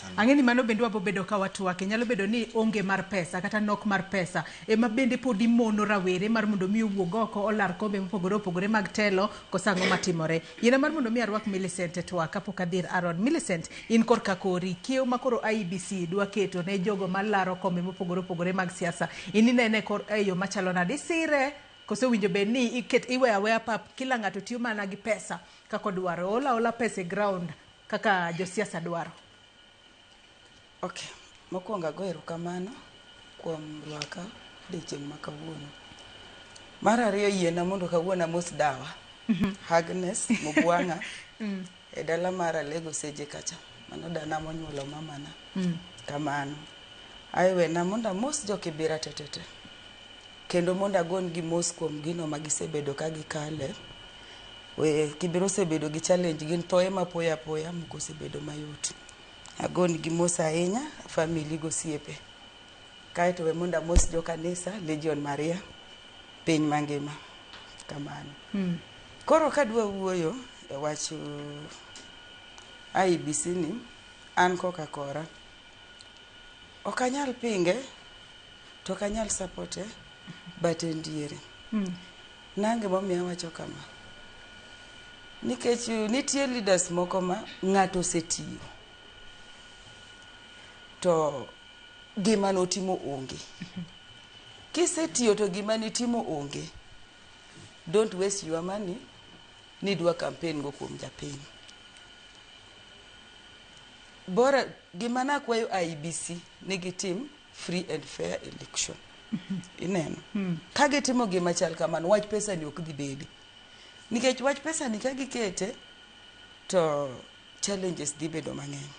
pesa no. Ang'e ni mano bende wabo bedo ka watwake. Nyalo bedo ni onge mar pesa kata nok mar pesa ema bende podi mono rawere mar mondo mi owuog oko olar kombe mopogore opogore mag telo koso ang'o matimore. Yiena mar mondo mi arwak Millicent e twak kapok adhi ir Aaron. Millicent, in korka kori, kiew ma koro IEBC dwa keto ne jogo malaro kombe mopogore opogore mag siasa, in inene kor e yo machalo nade? Isire koso owinjo bed ni iket iweyo aweya pap kila ng'ato tiyo mana gi pesa kaka odwaro, ola ola pesa e ground kaka josiasa dwaro? Ok, mokwongo ago erokamano kuom rwaka odiochieng' ma kawuono. Mar ariyo yiena mondo kawuono amos dawa Agnes Mugwang'a e dala mar Alego Seje kacha. Mano dana monyuolo mamana. Kamano. Ae wena mondo amos jo Kibera tetete. Kendo mondo agon gi mos kuom gino ma gisebedo ka gikale. We Kibera osebedo gi challenge gin thoe mapoyo apoya moko osebedo mayot. Agon gi mos ahinya family gosiepe. Kaeto we mondo amos jo kanisa Legion Maria piny mangima. Kamano. Koro kadwa wuoyo e wach IEBC ni an koka kora ok anyal pinge to ok anyal support e but en diere. Nange momiyo awacho kama? Nikech nitie leaders moko ma ng'ato osetiyo to gima notimo onge. Kisetiyo to gima nitimo onge, don't waste your money nidwa campaign go kuom japiny. Bora gima nakwayo IEBC ni gitim free and fair election. Ineno? Ka gitimo gima chal kamano, wach pesa ni ok dhi bede. Nikech wach pesa ni ka gikete to challenges dhi bedo mang'eny.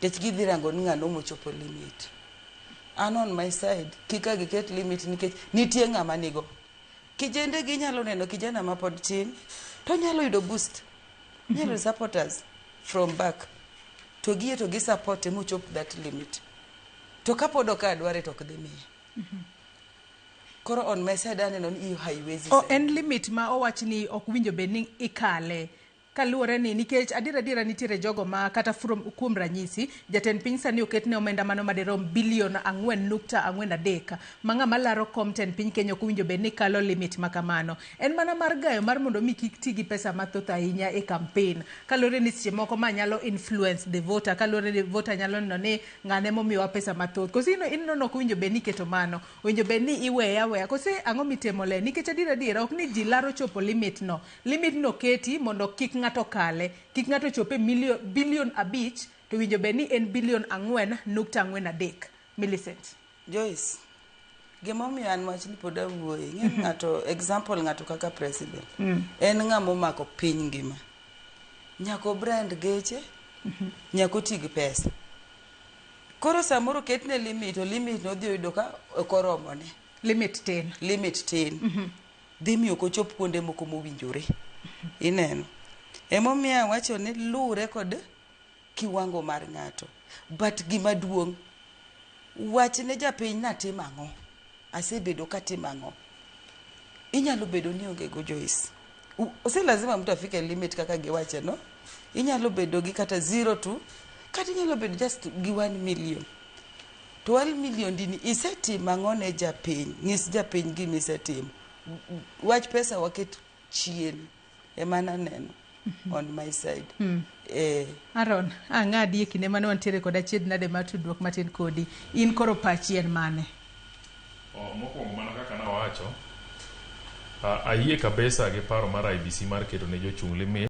Nikech gidhi rango ni ng'ano mochopo limit. An on my side, kik ka giket limit nikech nitie ng'ama nigo. Kijende ginyalo neno kijana ma pod tin, to onyalo yudo boost. Onyalo yudo supporters from back. To giyie to gi support e mochop that limit. To kapod ok dware to ok dhi miye. Koro on my side aneno ni hiyo haiwezi O, saidia. en limit ma owach ni ok winjo bed ni ikale kaluwore ni nikech adier adiera nitiere jogo ma kata from, kuom ranyisi jatend piny sani oketne omenda mano madirom bilion 4.43 ma ng'ama laro kom tend piny Kenya ok owinjo bed ni kalo limit ma kamano. En mana mar gayo mar mondo mi kik ti gi pesa mathoth ahinya e campaign kaluwore ni seche moko ma nyalo influence the voter, kaluwore ni voter nyalo neno ni ng'ane momiyowa pesa mathoth. Koso ineno ni ok owinjo bed ni iketo mano, owinjo bed ni iweye aweya kose ang'o mitemo le nikech adier adiera ok ni ji laro chopo limit no. Limit no keti mondo kik ng'ato kale, kik ng'ato chop e bilion 5 to winjo bed ni en bilion 4.43. Millicent. Joyce, gimomiyo an wachni pod awuoye, ing'e ni ng'ato, example ng'ato kaka president, en ng'ama omako piny ngima. Nyaka o brand geche, nyaka oti gi pesa. Koro samoro oketne limit, to limit no odhi oyudo ka ok oromone. Limit tin. Limit tin. Dhi miyo ok ochop kuonde moko mowinjore. Ineno? Emomiyo awacho ni luwre kod kiwango mar ng'ato. But gima duong', wach ne japiny natimo ang'o? Asebedo katimo ang'o? Inyalo bedo ni onge go Joyce. Si lazima mtu afike limit kaka giwache no. Inyalo bedo gi kata 0 to kata inyalo bedo just gi 1 million. To 1 million dini isetimo ang'o ne japiny? Nyis japiny gima isetimo. Wach pesa waket chien. Ema naneno on my side. Aaron, ang'adi e kinde mane wantiere kod achiedh nade mar tudruok matin kodi. In koro pachi en mane? Mokwongo mana kaka nawacho, ayie kabisa gi paro mar IEBC mar keto ne jochung' limit.